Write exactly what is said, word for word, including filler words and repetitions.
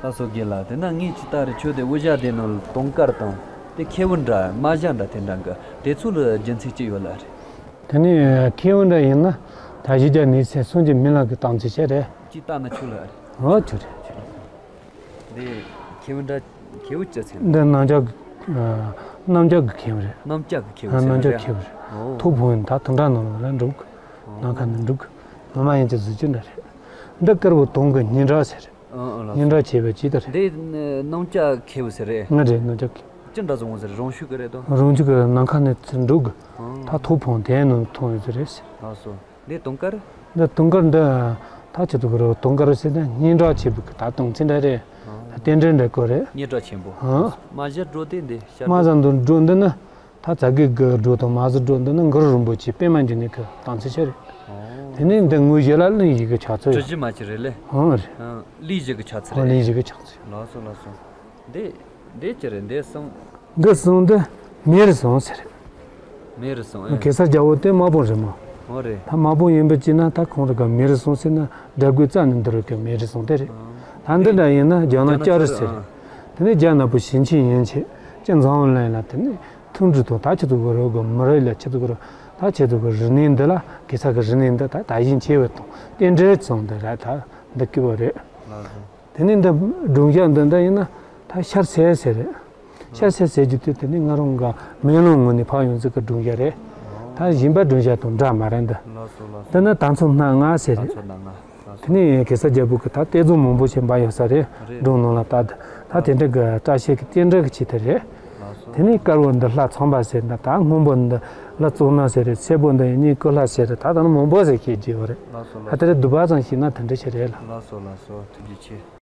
ལགས་སོ་རྒན་ལགས། དེ་ན་ངས་ཅི་ལྟར་རེད། ཁྱོད་དེ་དབུ་ཞྭ་དེ་ནང་དུང་དཀར་དང་དེ་ཁེའུ་འདྲ་རྨ་བྱ་འདྲ་དེ་འདྲ་གི་དེ་ཚོ་ལ་རྒྱུ་མཚན་ཅི་ཡོད་ལ་རེད། དེ་ནས་ཁེའུ་འདྲ་ཡིན་ན་ད་གཞི་རྒྱ་ནས་ཚེ་སྲོག་གི་མི་ལ་གི་སྟངས་ཚེ་བྱས་རེད། ཅི་ལྟ་ན་ཆོག་ལ་རེད། ཨོ་ཆོག་རེད་ཆོག་རེད། འདི་ཁེའུ་འདྲ་ཁེའུ་ཅི་ཚེ། འདི་གནམ་ལྕགས་ཨ་གནམ་ལྕགས་ཀྱི་ཁེའུ་རེད། གནམ་ལྕགས་ཀྱི་ཁེའུ་ཨ་ཟེར་གནམ་ལྕགས་རེད། ཁེའུ་རེད། ཨོ། ཐོག་ཕུང་ཡིན་ད་དུང་འདྲ་ནང་ལ་འགྲོ་གི་ནམ་མཁའ་ནས་འགྲོ་གི་ངོ་མ་ཡིན་གྱི་གཟི་བརྗིད་འདྲ་རེད། འདི་དཀར་པོ་དུང་གི་སྙན་གྲགས་ཟེར་རེད། ཨ་ཨ་ལགས་སོ། སྙན་གྲགས་ཆེ་བའི་ཅི་ལྟར། འདི་ནི་གནམ་ལྕགས་ཁེའུ་ཟེར་རེད། ང་རེད་གནམ་ལྕགས་ཁེའུ། ཅི་འདྲ་བཟོ་འོང་ཟེར་རང་ཤུགས་ཀྱི་རེད་དོ། རང་ཤུགས་ཀྱི་ནམ་མཁའ་ནས་ཚུར་འགྲོ་གི་ཨ་ད་ཐོག་ཕུང་དེ་ནང་ཐོན་ཡོད་ཟེར་རེད། ལགས་སོ། འདི་དུང་དཀར། འདི་དུང་དཀར་འདི་ད་ཆི་ཐུག་གི་རེད། དུང་དཀར་ཟེར་ན་སྙན་གྲགས་ཆེ་བའི་གི་ད་དུང་ཚིག་འདྲ་རེད། ཨ་ད་རྟེན་འབྲེལ་འདྲ་གོ་རེད། སྙན་གྲགས་ཆེན་པོ། ཨ་རྨ་བྱ་སྒྲོ་དེ་འདི་ཤར་རྨ་བྱ་འདི་སྒྲོ་འདི་ནི། ད་ཙ་གི་གི་སྒྲོ་དང་མ་ཟི་སྒྲོ་འདི་ནི་གུ་རུ་རིན་པོ་ཆེ་པད་མ་འབྱུང་གནས་ཀྱི་དམ་ཚིག་ཆེ་རེད། ཨོ། དེ་ནས་འདི་དངོས་གཞི་ལ་གླིང་བཞི་གི་ཕྱག་ཚོད་ཡོད། གྲུ་བཞི་མ་གཅིག་རེད་ལེ། ཨང་རེད། ཨང་། གླིང་བཞི་གི་ཕྱག་ཚོད་ཨོ་རེད། གླིང་བཞི་གི་ཕྱག་ཚོད་ཡོད། ལགས་སོ་ལགས་སོ། འདི་འདི་ཅི་རེད། འདི་གསུང་། འདི་གསུང་འདི་མེ་རི་གསུང་ཟེར། མེ་རི་གསུང་ཨེ། གེ་སར་རྒྱལ་པོ་དེ་དམག་དཔུང་རེད་མོ། ཨོ་རེད། ད་དམག་དཔུང་ཡིན་པ་ཅི་ན་ད་ཁོང་ར་ག་མེ་རི་གསུང་ཟེར་ན་དགྲ་རྒོལ་རྩ་ནས་འདི་རུ་གི་མེ་རི་གསུང་དེ་རེད། ཨང་། ད་འདི་འདྲ་ཡིན་ན་རྒྱ་ནག་ལྕགས་རི་ཟེར། ཨང་། དེ་ནས་རྒྱ་ནག་པོ་ཞིང་ཆེན་ཡན་ཆད་ཅི་འཛམ་བུ་གླིང་ལ་དེ་ནས། མཐུན་སྒྲིལ་དང་ད་ཆི་ཐུག་གི་རོགས་གི་མི་རིགས་ལ་ཆི་ཐུག་གི་རོགས་ད་ཆི་ཐུག་གི་རིག་གནས་འདི་ལ་གེ་སར་གི་རིག་གནས་འདི་ད་ད་ཡིན་ཆེ་བའི་དང་རྟེན་འབྲེལ་ཚང་འདི་ར་ད་འདི་སྐྱིད་པོ་རེད། ལགས་སོ། དེ་ནས་འདི་སྒྲུང་བཤད་འདི་འདི་ཡིན་ན་ད་ཤར་སེ་སེ་རེད། ཤར་སེ་སེ་རྒྱུ་དེ་དེ་ནས་ང་རང་གི་མེ་ལོང་ངོས་ནས་ཕབ་ཡོང་ཚུལ་གི་སྒྲུང་བཤད་རེད། ད་གཞན་པ་སྒྲུང་བཤད་དང་འདྲ་མ་རེད་འདི། ལགས་སོ་ལགས་སོ། འདི་ནི་དར་ཚོན་སྣ་ལྔ་ཟེར་རེད། དར་ཚོན་སྣ་ལྔ། དེ་ནས་གེ་སར་རྒྱལ་པོ་གི་ད་གཏེར་རྫོང་མང་པོ་ཞིག་འབབ་ཡོད་ས་རེད། རེད། སྒྲུང་ནང་ལ་ད་ད་དེ་འདྲ་གི་བཀྲ་ཤིས་ཀྱི་རྟེན་འབྲེལ་གྱི་ཆེད་དུ་རེད། ལགས་སོ། དེ་ནས་དཀར་པོ་འདི་ལྷ་ཚངས་པ་ཟེར་ན་ད་སྔོན་པོ་འདི་ལྷ་གཙུག་ན་ཟེར་རེད། སེར་པོ་འདི་ཡིན་ནི་ཀུ་ལྷ་ཟེར་རེད། ད་ད་ནི་མང་པོ་ཟེར་ཤེས་ཀྱི་ཡོད་རེད། ལགས་སོ་ལགས་ད་དེ་རེད་སྡུག་པ་ཙམ་ཤེས་ན་དེ་འདྲ་ཞིག་རེད་ལ། ལགས་སོ་ལགས་སོ། ཐུགས་རྗེ་ཆེ།